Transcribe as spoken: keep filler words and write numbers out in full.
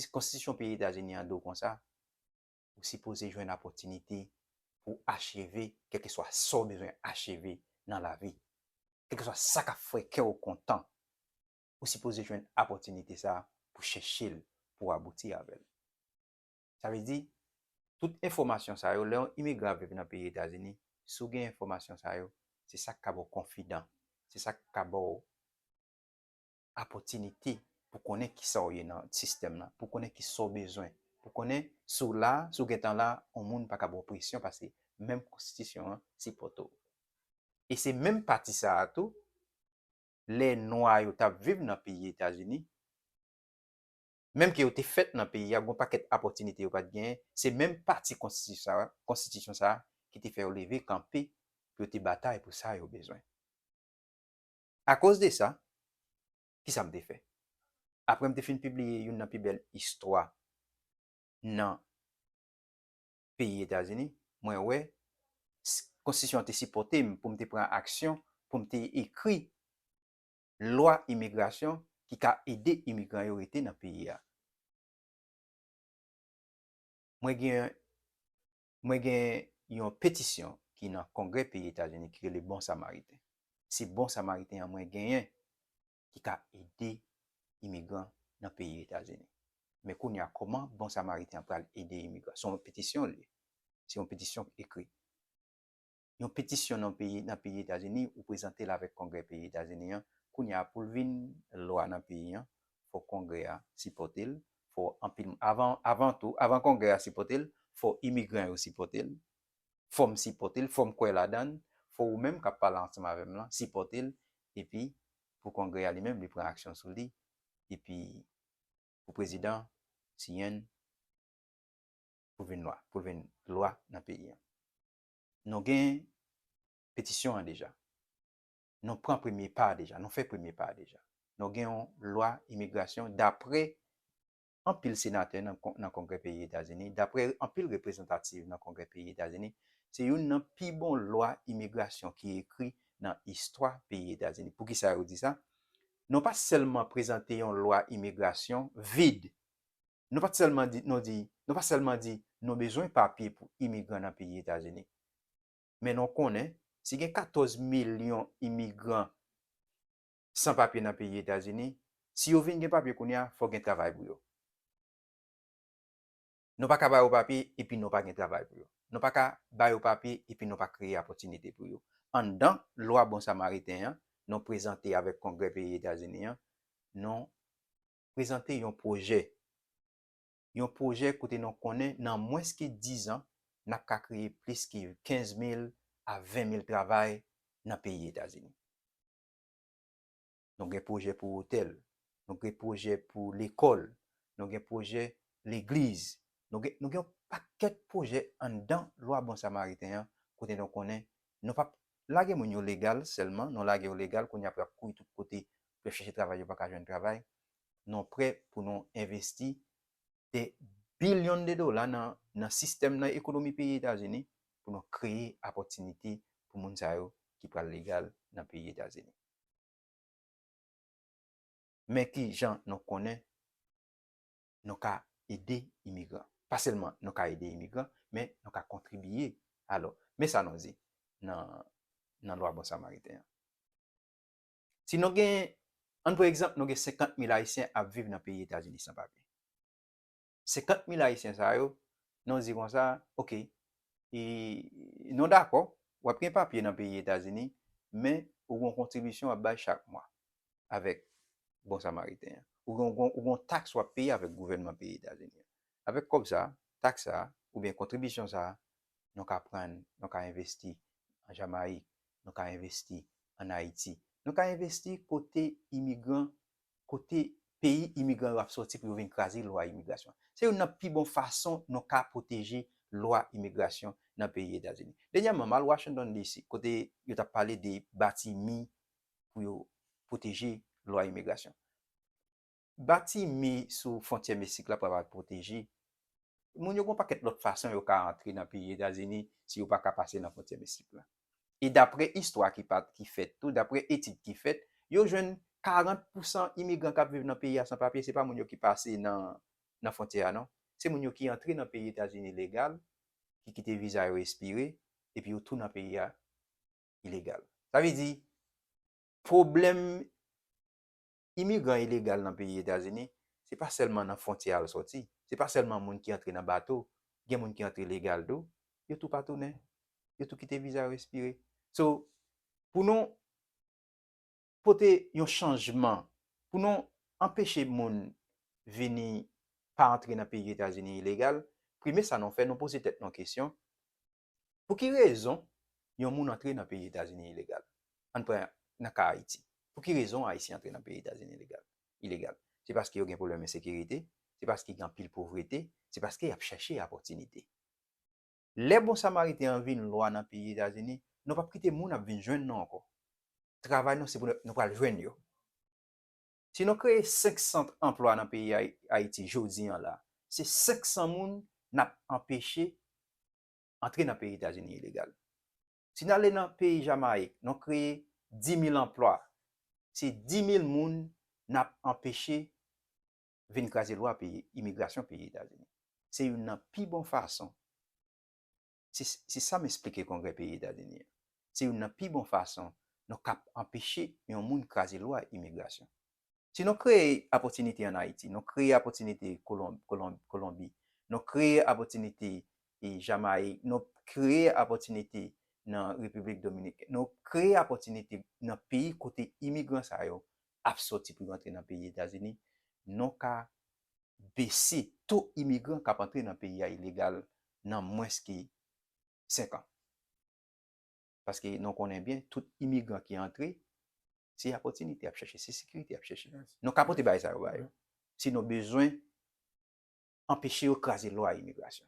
Konstitisyon peyi Etazini an di w konsa, ou sipoze jwenn opòtinite pou acheve kèlkeswa sa w bezwen acheve nan lavi. Kèlkeswa sa k ap fè kè w kontan, ou sipoze jwenn opòtinite sa a pou chèche l, pou abouti avè l. Sa vle di, tout enfòmasyon sa yo, lè yon imigran ap viv nan peyi Etazini, si w gen enfòmasyon sa yo, se sa k ka ba w konfidan, se sa k ka ba w opòtinite pou konnen kisa w ye nan sistèm nan, pou konnen kisa w bezwen, pou konnen si w la, si w gentan la, yon moun pa ka ba w presyon paske menm konstitisyon an sipòte w. E se menm pati sa a tou, lè nwa yo t ap viv nan peyi Etazini, menm ke yo te fèt nan peyi a, gon pakèt opòtinite yo pa t genyen, se menm pati konstitisyon sa a, konstitisyon sa a ki te fè yo leve kanpe pou yo te batay pou sa yo bezwen. Akoz de sa, kisa m te fè? Apre m te fin pibliye youn nan pi bèl istwa nan peyi Etazini, mwen wè s- konstitisyon an te sipòte m pou m te pran aksyon, pou m te ekri lwa imigrasyon ki ka ede imigran yo rete nan peyi a. Mwen gen, mwen gen yon petisyon ki nan Kongrè peyi Etazini ki rele Bon Samariten. Se Bon Samariten an mwen genyen ki ka ede imigran nan peyi Etazini. Men kounye a, kòman Bon Samariten an pral ede imigran? Se yon petisyon li ye. Se yon petisyon ekri. Yon petisyon nan peyi, nan peyi Etazini, ou prezante l avèk Kongrè peyi Etazini an. Kounye a, pou l vin lwa nan peyi an, fò Kongrè a sipòte l, fò anpil, avan, avan tou, avan Kongrè a sipòte l, fò imigran yo sipòte l, fò m sipòte l, fò m kwè ladan l, fò ou menm k ap pale ansanm avè m lan, sipòte l, epi pou Kongrè a li menm, li pran aksyon sou li, epi pou prezidan, siyen l, pou vin lwa, pou l vin lwa nan peyi an. Nou gen petisyon an deja. Nou pran premye pa a deja, nou fè premye pa a deja. Nou gen yon lwa imigrasyon dapre anpil senatè nan, kon- nan Kongrè peyi Etazini, dapre anpil reprezantatif nan Kongrè peyi Etazini, se youn nan pi bon lwa imigrasyon ki ekri nan istwa peyi Etazini. Poukisa yo di sa? Nou pa sèlman prezante yon lwa imigrasyon vid. Nou pa t sèlman di, nou di, nou pa sèlman di nou bezwen papye pou imigran nan peyi Etazini. Men nou konnen, si gen katòz milyon imigran san papye nan peyi Etazini, si yo vin gen papye kounye a, fò gen travay pou yo. Nou pa ka ba yo papye epi nou pa gen travay pou yo. Nou pa ka ba yo papye epi nou pa kreye opòtinite pou yo. Anndan lwa Bon Samariten an, nou prezante avèk Kongrè peyi Etazini an, nou prezante yon pwojè. Yon pwojè kote nou konnen nan mwens ke diz an, n ap ka kreye plis ke kenz mil a ven mil travay nan peyi Etazini. Nou gen pwojè pou otèl, nou gen pwojè pou lekòl, nou gen pwojè legliz, nou gen, nou gen yon pakèt pwojè anndan lwa Bon Samariten an, kote nou konnen nou p ap lage moun yo legal sèlman, nou lage yo legal, kounye a pou y ap kouri tout kote pou y ap chèche travay, yo pa ka jwenn travay. Nou prè pou nou envesti de bilyon de dola nan, nan sistèm, nan ekonomi peyi Etazini pou nou kreye opòtinite pou moun sa yo ki pral legal nan peyi Etazini. Men ki jan nou konnen nou ka ede imigran. Pa sèlman nou ka ede imigran, men nou ka kontribiye. Alò, men sa nou di nan, nan lwa Bon Samariten an. Si nou gen, ann pran egzanp, nou gen senkant mil Ayisyen ap viv nan peyi Etazini san papye. Senkant mil Ayisyen sa yo, nou di konsa, oke, e, nou dakò, w ap gen papye nan peyi Etazini, men ou gen yon kontribisyon w ap bay chak mwa avèk Bon Samariten an. Ou gen, ou gen, ou gen yon taks w ap peye avèk gouvènman peyi Etazini an. Avèk kòb sa, taks sa, oubyen kontribisyon sa, nou ka pran, nou ka envesti an Jamayik, nou ka envesti an Ayiti. Nou ka envesti kote imigran, kote peyi imigran yo ap soti pou yo vin kraze lwa imigrasyon. Se youn nan pi bon fason nou ka pwoteje lwa imigrasyon nan peyi Etazini. Dènyèman, m al Washington D C, kote yo t ap pale de bati mi pou yo pwoteje lwa imigrasyon. Bati mi sou fwontyè Meksik la pral pwoteje. Moun yo gen yon pakèt lòt fason yo ka antre nan peyi Etazini si yo pa ka pase nan fwontyè Meksik la. E dapre istwa ki pa, ki fèt tou, dapre etid ki fèt, yo jwenn karant pousan imigran k ap viv nan peyi a san papye, se pa moun yo ki pase nan, nan fwontyè a non. Se moun yo ki antre nan peyi Etazini legal, ki kite viza yo espire, epi yo tou nan peyi a ilegal. Sa vle di, pwoblèm imigran ilegal nan peyi Etazini, se pa sèlman nan fwontyè a l sòti, se pa sèlman moun ki antre nan bato, gen moun ki antre legal tou, yo tou pa tounen, yo tou kite viza yo espire. So, pou nou pote yon chanjman, pou nou anpeche moun vini pa antre nan peyi Etazini ilegal, premye sa nou fè, nou poze tèt nou kesyon, pou ki rezon yon moun antre nan peyi Etazini ilegal? Ann pran nan ka Ayiti. Pou ki rezon Ayisyen antre nan peyi Etazini ilegal? Ilegal. Se paske yo gen pwoblèm ensekirite, se paske gen anpil povrete, se paske y ap chèche opòtinite. Lè Bon Samariten an vin lwa nan peyi Etazini, nou p ap kite moun ap vin jwenn nou ankò. Travay nou, se pou nou, nou pral jwenn yo. Si nou kreye senk san anplwa nan peyi Ay-, Ayiti jodi an la, se senk san moun n ap anpeche antre nan peyi Etazini ilegal. Si n ale nan peyi Jamayik, nou kreye dis mil anplwa, se dis mil moun n ap anpeche vin kraze lwa peyi, imigrasyon peyi Etazini. Se youn nan pi bon fason. Se, se sa m esplike Kongrè peyi Etazini an. Se youn nan pi bon fason nou kab anpeche yon moun kraze lwa imigrasyon. Si nou kreye opòtinite ann Ayiti, nou kreye opòtinite Kolon-, Kolon-, Kolonbi, nou kreye opòtinite e Jamayik, nou kreye opòtinite nan Repiblik Dominikèn, nou kreye opòtinite nan peyi kote imigran sa yo ap sòti pou yo antre nan peyi Etazini, nou ka bese to imigran k ap antre nan peyi a ilegal nan mwens ke senk an. Paske nou konnen byen, tout imigran ki antre, se opòtinite y ap chèche, se sekirite y ap chèche. Nou ka pote bagay sa yo ba yo. Si nou bezwen anpeche yo kraze lwa imigrasyon.